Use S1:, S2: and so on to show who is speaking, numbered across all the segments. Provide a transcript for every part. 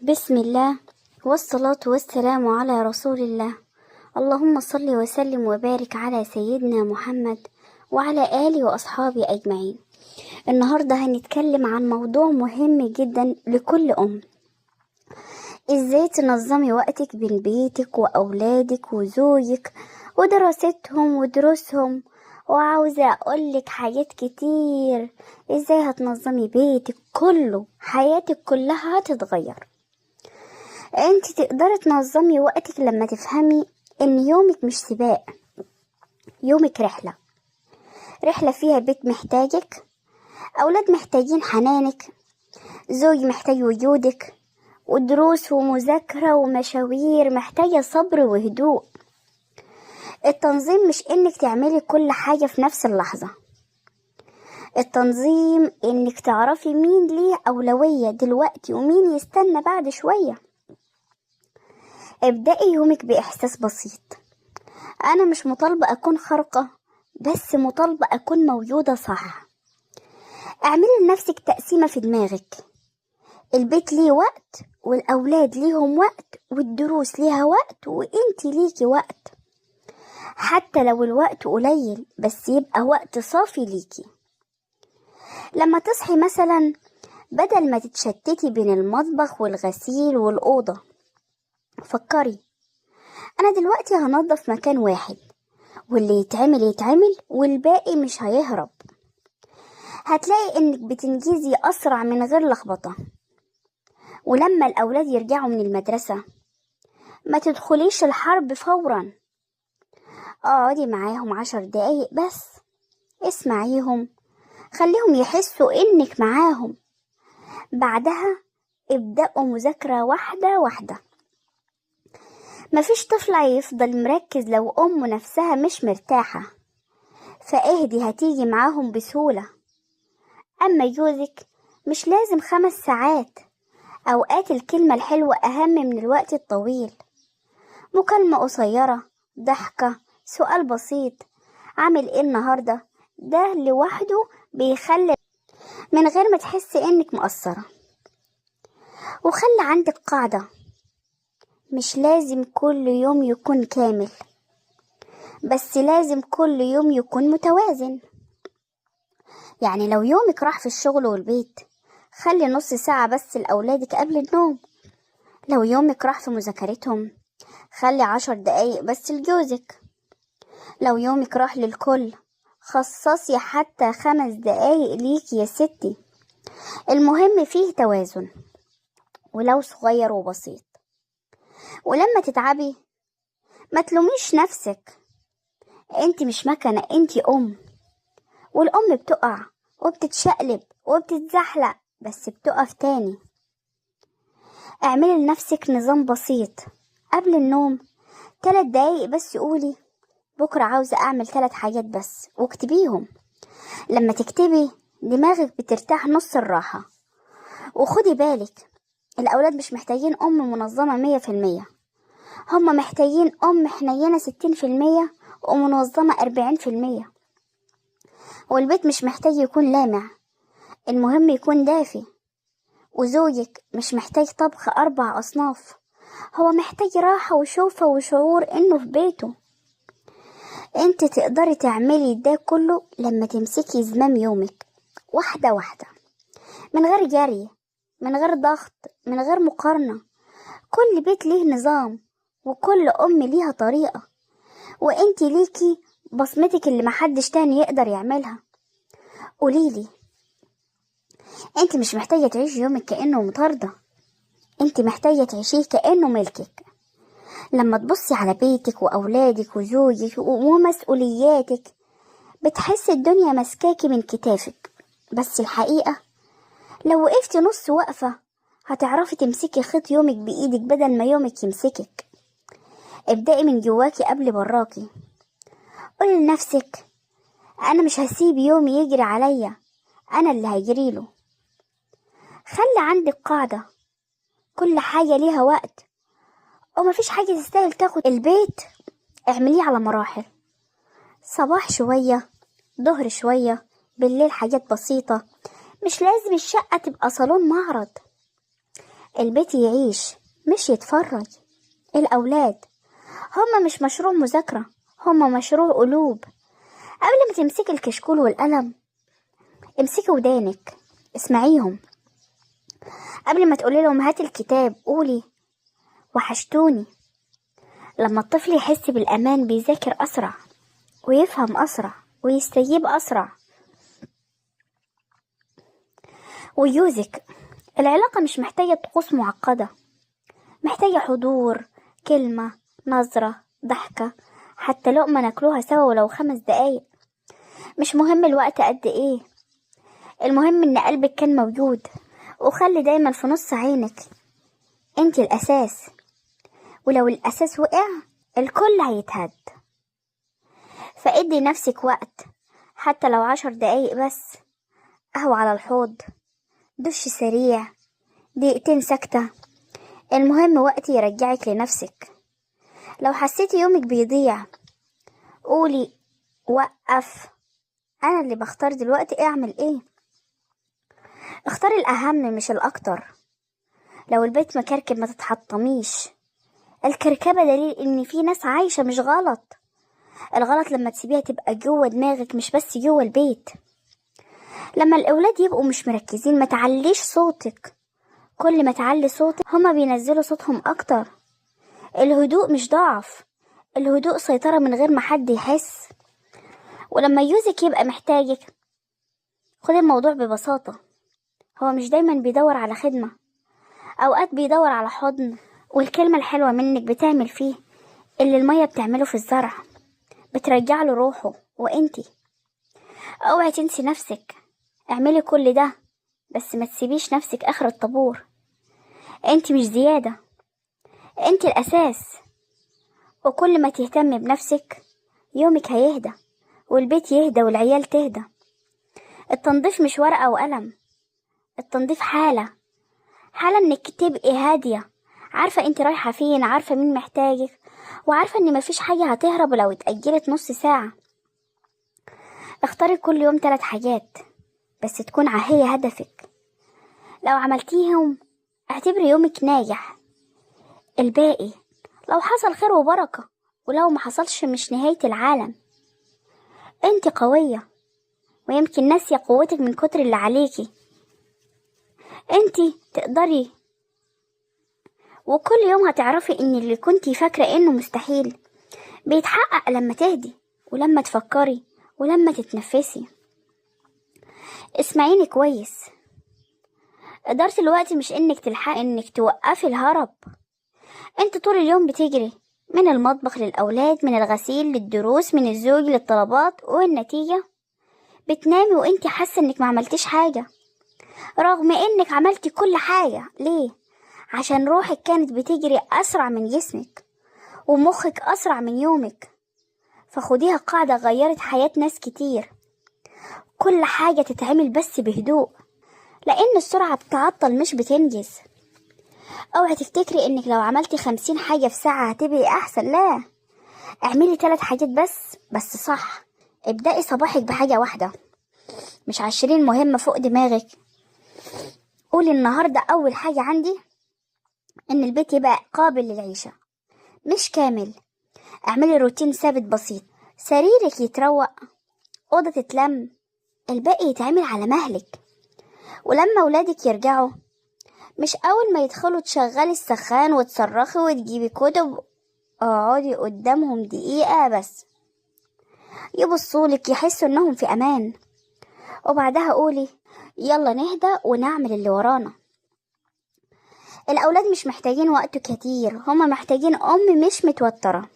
S1: بسم الله والصلاة والسلام على رسول الله. اللهم صل وسلم وبارك على سيدنا محمد وعلى آله وأصحابه أجمعين. النهاردة هنتكلم عن موضوع مهم جدا لكل أم، ازاي تنظمي وقتك بين بيتك وأولادك وزوجك ودراستهم ودروسهم. وعاوزة أقولك حاجات كتير، ازاي هتنظمي بيتك كله، حياتك كلها هتتغير. انت تقدري تنظمي وقتك لما تفهمي ان يومك مش سباق، يومك رحلة، رحلة فيها بيت محتاجك، أولاد محتاجين حنانك، زوج محتاج وجودك، ودروس ومذاكرة ومشاوير محتاجة صبر وهدوء. التنظيم مش انك تعملي كل حاجة في نفس اللحظة، التنظيم انك تعرفي مين ليه أولوية دلوقتي ومين يستنى بعد شوية. ابدأي يومك بإحساس بسيط، أنا مش مطالبة أكون خارقة، بس مطالبة أكون موجودة صح. اعملي لنفسك تقسيمة في دماغك، البيت ليه وقت، والأولاد ليهم وقت، والدروس ليها وقت، وانتي ليكي وقت. حتى لو الوقت قليل بس يبقى وقت صافي ليكي. لما تصحي مثلا، بدل ما تتشتتي بين المطبخ والغسيل والأوضة، فكري أنا دلوقتي هنظف مكان واحد، واللي يتعمل يتعمل والباقي مش هيهرب. هتلاقي إنك بتنجزي أسرع من غير لخبطة. ولما الأولاد يرجعوا من المدرسة ما تدخليش الحرب فورا، اقعدي معاهم 10 دقايق بس، اسمعيهم، خليهم يحسوا إنك معاهم. بعدها ابدأوا مذاكرة واحدة واحدة. مفيش طفل هيفضل مركز لو أمه نفسها مش مرتاحة، فاهدي هتيجي معاهم بسهولة. أما جوزك مش لازم 5 ساعات، أوقات الكلمة الحلوة أهم من الوقت الطويل. مكالمة قصيرة، ضحكة، سؤال بسيط، عامل ايه النهاردة، ده لوحده بيخلي من غير ما تحسي انك مقصرة. وخلي عندك قاعدة، مش لازم كل يوم يكون كامل، بس لازم كل يوم يكون متوازن. يعني لو يومك راح في الشغل والبيت، خلي نص ساعة بس لأولادك قبل النوم. لو يومك راح في مذاكرتهم، خلي 10 دقايق بس لجوزك. لو يومك راح للكل، خصصي حتى 5 دقايق ليك يا ستي. المهم فيه توازن ولو صغير وبسيط. ولما تتعبي ما تلوميش نفسك، انت مش مكنة، انت ام، والام بتقع وبتتشقلب وبتتزحلق بس بتقف تاني. اعملي لنفسك نظام بسيط قبل النوم، 3 دقايق بس، قولي بكرة عاوزة اعمل 3 حاجات بس، واكتبيهم. لما تكتبي دماغك بترتاح نص الراحة. وخدي بالك، الأولاد مش محتاجين أم منظمة 100%، هما محتاجين أم حنينة 60% ومنظمة 40%. والبيت مش محتاج يكون لامع، المهم يكون دافي. وزوجك مش محتاج طبخ 4 أصناف، هو محتاج راحة وشوفة وشعور إنه في بيته. انت تقدري تعملي ده كله لما تمسكي زمام يومك واحدة واحدة، من غير جري، من غير ضغط، من غير مقارنة. كل بيت ليه نظام، وكل أم ليها طريقة، وانت ليكي بصمتك اللي محدش تاني يقدر يعملها. قوليلي، انت مش محتاجة تعيشي يومك كأنه مطاردة، انت محتاجة تعيشيه كأنه ملكك. لما تبصي على بيتك وأولادك وزوجك ومسؤولياتك، بتحسي الدنيا مسكاكي من كتافك، بس الحقيقة لو وقفتي نص وقفة هتعرفي تمسكي خيط يومك بإيدك بدل ما يومك يمسكك. ابدأي من جواكي قبل براكي. قولي لنفسك أنا مش هسيب يومي يجري عليا، أنا اللي هجريله. خلي عندك قاعدة، كل حاجة ليها وقت، ومفيش حاجة تستاهل تاخد البيت. اعمليه على مراحل، صباح شوية، ظهر شوية، بالليل حاجات بسيطة. مش لازم الشقة تبقى صالون معرض. البيت يعيش مش يتفرج. الأولاد هما مش مشروع مذاكرة، هما مشروع قلوب. قبل ما تمسكي الكشكول والقلم امسكي ودانك، اسمعيهم. قبل ما تقولي لهم هات الكتاب قولي وحشتوني. لما الطفل يحس بالأمان بيذاكر أسرع ويفهم أسرع ويستجيب أسرع. ويوزك العلاقة مش محتاجة طقوس معقدة، محتاجة حضور، كلمة، نظرة، ضحكة، حتى لقمة ناكلوها سوا ولو 5 دقايق. مش مهم الوقت قد ايه، المهم ان قلبك كان موجود. وخلي دايما في نص عينك انت الاساس، ولو الاساس وقع الكل هيتهد. فادي نفسك وقت، حتى لو 10 دقايق بس، قهوة على الحوض، دش سريع، دقيقتين ساكتة، المهم وقت يرجعك لنفسك. لو حسيتي يومك بيضيع قولي وقف، انا اللي بختار دلوقتي اعمل ايه. اختاري الاهم مش الاكتر. لو البيت مكركب ما تتحطميش، الكركبة دليل ان في ناس عايشة، مش غلط. الغلط لما تسيبيها تبقى جوه دماغك مش بس جوه البيت. لما الاولاد يبقوا مش مركزين ما تعليش صوتك، كل ما تعلي صوتك هما بينزلوا صوتهم اكتر. الهدوء مش ضعف، الهدوء سيطرة من غير ما حد يحس. ولما يوزك يبقى محتاجك خدي الموضوع ببساطة، هو مش دايما بيدور على خدمة، اوقات بيدور على حضن. والكلمة الحلوة منك بتعمل فيه اللي المية بتعمله في الزرع، بترجع له روحه. وانتي اوعي تنسي نفسك، اعملي كل ده بس ما تسيبيش نفسك اخر الطابور. انتي مش زيادة، انتي الاساس. وكل ما تهتمي بنفسك يومك هيهدى والبيت يهدى والعيال تهدى. التنظيف مش ورقة وقلم، التنظيف حالة، حالة انك تبقي هادية، عارفة انت رايحة فين، عارفة مين محتاجك، وعارفة ان مفيش حاجة هتهرب لو اتأجلت نص ساعة. اختاري كل يوم 3 حاجات بس تكون هي هدفك، لو عملتيهم اعتبري يومك ناجح. الباقي لو حصل خير وبركة، ولو ما حصلش مش نهاية العالم. انت قوية، ويمكن ناسية قوتك من كتر اللي عليكي. انت تقدري، وكل يوم هتعرفي ان اللي كنتي فاكرة انه مستحيل بيتحقق لما تهدي ولما تفكري ولما تتنفسي. اسمعيني كويس، إدارة الوقت مش انك تلحقي انك توقفي الهرب. انت طول اليوم بتجري من المطبخ للأولاد، من الغسيل للدروس، من الزوج للطلبات، والنتيجة بتنامي وانت حاسة انك ما عملتيش حاجة رغم انك عملتي كل حاجة. ليه؟ عشان روحك كانت بتجري أسرع من جسمك ومخك أسرع من يومك. فخديها قاعدة غيرت حياة ناس كتير، كل حاجة تتعمل بس بهدوء، لأن السرعة بتعطل مش بتنجز. اوعي تفتكري انك لو عملتي 50 حاجة في ساعة هتبقي احسن، لا، اعملي 3 حاجات بس صح. ابدأي صباحك بحاجة واحدة، مش 20 مهمة فوق دماغك. قولي النهاردة اول حاجة عندي ان البيت يبقى قابل للعيشة مش كامل. اعملي روتين ثابت بسيط، سريرك يتروق، أوضة تتلم، الباقي يتعمل على مهلك. ولما ولادك يرجعوا مش اول ما يدخلوا تشغلي السخان وتصرخي وتجيبي كتب، اقعدي قدامهم دقيقة بس يبصولك، يحسوا انهم في امان، وبعدها قولي يلا نهدى ونعمل اللي ورانا. الاولاد مش محتاجين وقت كتير، هما محتاجين ام مش متوترة.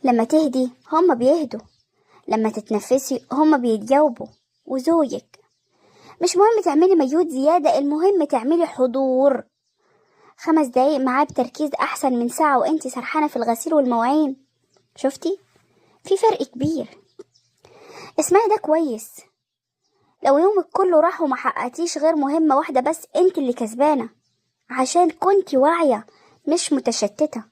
S1: لما تهدي هما بيهدوا، لما تتنفسي هما بيتجاوبوا. وزوجك مش مهم تعملي مجهود زيادة، المهم تعملي حضور. 5 دقايق معاه بتركيز أحسن من ساعة وانتي سرحانة في الغسيل والمواعين. شفتي؟ في فرق كبير. اسمعي ده كويس، لو يومك كله راح وما حققتيش غير مهمة واحدة بس، انت اللي كسبانة، عشان كنتي واعية مش متشتتة.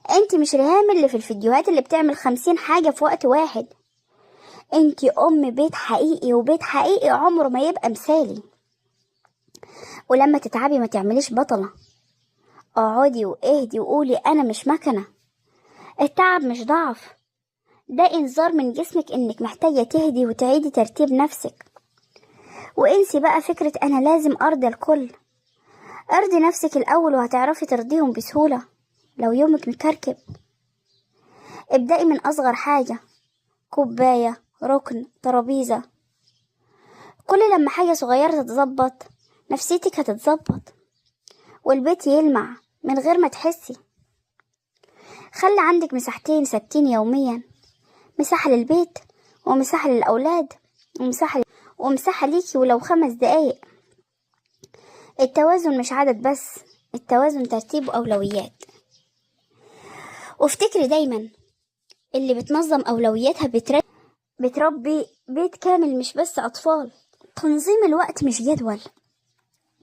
S1: انت مش ريهام اللي في الفيديوهات اللي بتعمل 50 حاجة في وقت واحد. انت ام بيت حقيقي، وبيت حقيقي عمره ما يبقى مثالي. ولما تتعبي ما تعمليش بطلة، اقعدي واهدي وقولي انا مش مكنة. التعب مش ضعف، ده انذار من جسمك انك محتاجة تهدي وتعيدي ترتيب نفسك. وانسي بقى فكرة انا لازم ارضي الكل، ارضي نفسك الاول وهتعرفي ترضيهم بسهولة لو يومك مكركب. ابدأي من اصغر حاجة، كوباية، ركن، ترابيزة. كل لما حاجة صغيرة تتظبط نفسيتك هتتظبط والبيت يلمع من غير ما تحسي. خلي عندك مساحتين ثابتين يوميا، مساحة للبيت ومساحة للأولاد ومساحة ليكي ولو 5 دقايق. التوازن مش عدد بس، التوازن ترتيب وأولويات. وافتكري دايما اللي بتنظم أولوياتها بتربي بيت كامل مش بس أطفال. تنظيم الوقت مش جدول،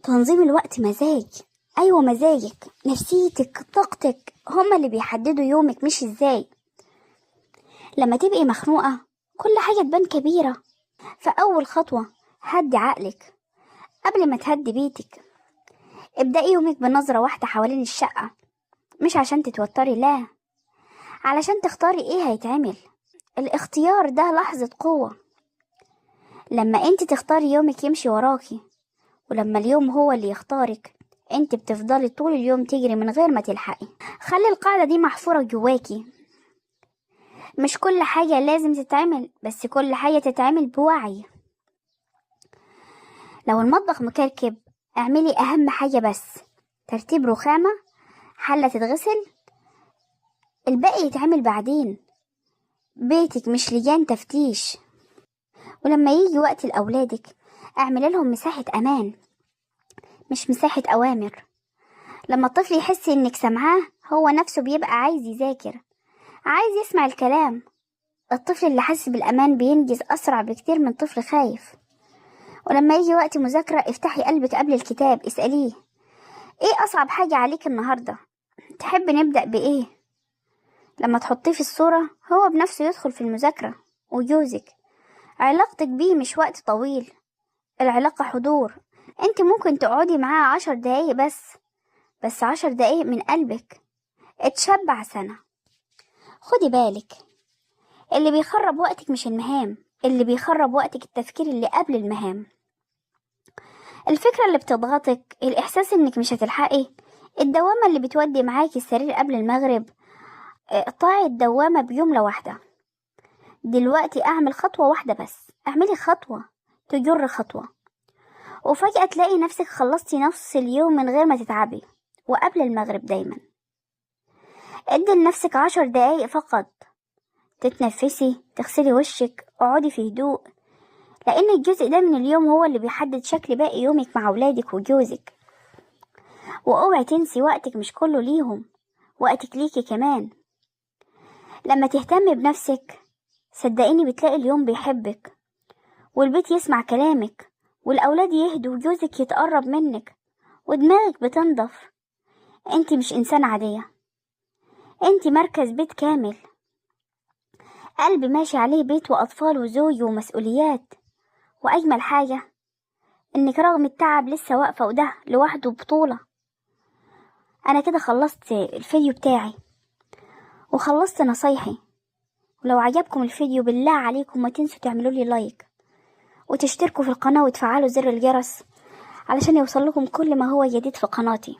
S1: تنظيم الوقت مزاج. أيوة مزاجك، نفسيتك، طاقتك هما اللي بيحددوا يومك مش ازاي. لما تبقي مخنوقة كل حاجة تبان كبيرة، فأول خطوة هدي عقلك قبل ما تهدي بيتك. ابدأي يومك بنظرة واحدة حوالين الشقة، مش عشان تتوتري، لا، علشان تختاري ايه هيتعمل. الاختيار ده لحظة قوة. لما انت تختاري يومك يمشي وراكي، ولما اليوم هو اللي يختارك انت بتفضلي طول اليوم تجري من غير ما تلحقي. خلي القاعدة دي محفورة جواكي، مش كل حاجة لازم تتعمل، بس كل حاجة تتعمل بوعي. لو المطبخ مكركب اعملي اهم حاجة بس، ترتيب رخامة، حلة تتغسل، الباقي يتعمل بعدين. بيتك مش لجان تفتيش. ولما يجي وقت لأولادك اعملي لهم مساحة أمان مش مساحة أوامر. لما الطفل يحس إنك سامعاه هو نفسه بيبقى عايز يذاكر، عايز يسمع الكلام. الطفل اللي حاسس بالأمان بينجز أسرع بكتير من طفل خايف. ولما يجي وقت مذاكرة افتحي قلبك قبل الكتاب، اسأليه ايه أصعب حاجة عليك النهاردة، تحب نبدأ بإيه؟ لما تحطيه في الصورة هو بنفسه يدخل في المذاكرة. وجوزك علاقتك بيه مش وقت طويل، العلاقة حضور. انت ممكن تقعدي معاه 10 دقايق بس 10 دقايق من قلبك اتشبع سنة. خدي بالك، اللي بيخرب وقتك مش المهام، اللي بيخرب وقتك التفكير اللي قبل المهام، الفكرة اللي بتضغطك، الإحساس إنك مش هتلحقي، الدوامة اللي بتودي معاكي السرير قبل المغرب. اقطعي الدوامة بجملة واحدة، دلوقتي أعمل خطوة واحدة بس. اعملي خطوة تجر خطوة، وفجأة تلاقي نفسك خلصتي نص اليوم من غير ما تتعبي، وقبل المغرب دايما. ادي لنفسك 10 دقايق فقط تتنفسي، تغسلي وشك، اقعدي في هدوء، لأن الجزء ده من اليوم هو اللي بيحدد شكل باقي يومك مع أولادك وجوزك. واوعي تنسي وقتك مش كله ليهم، وقتك ليكي كمان. لما تهتمي بنفسك صدقيني بتلاقي اليوم بيحبك، والبيت يسمع كلامك، والأولاد يهدوا، وجوزك يتقرب منك، ودماغك بتنضف. انتي مش إنسانة عادية، انتي مركز بيت كامل، قلب ماشي عليه بيت وأطفال وزوج ومسؤوليات. وأجمل حاجة إنك رغم التعب لسه واقفة، وده لوحده بطولة. أنا كده خلصت الفيديو بتاعي وخلصت نصايحي. ولو عجبكم الفيديو بالله عليكم ما تنسوا تعملوا لي لايك وتشتركوا في القناة وتفعلوا زر الجرس علشان يوصل لكم كل ما هو جديد في قناتي.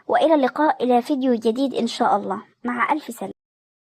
S1: وإلى اللقاء إلى فيديو جديد إن شاء الله. مع ألف سلامة.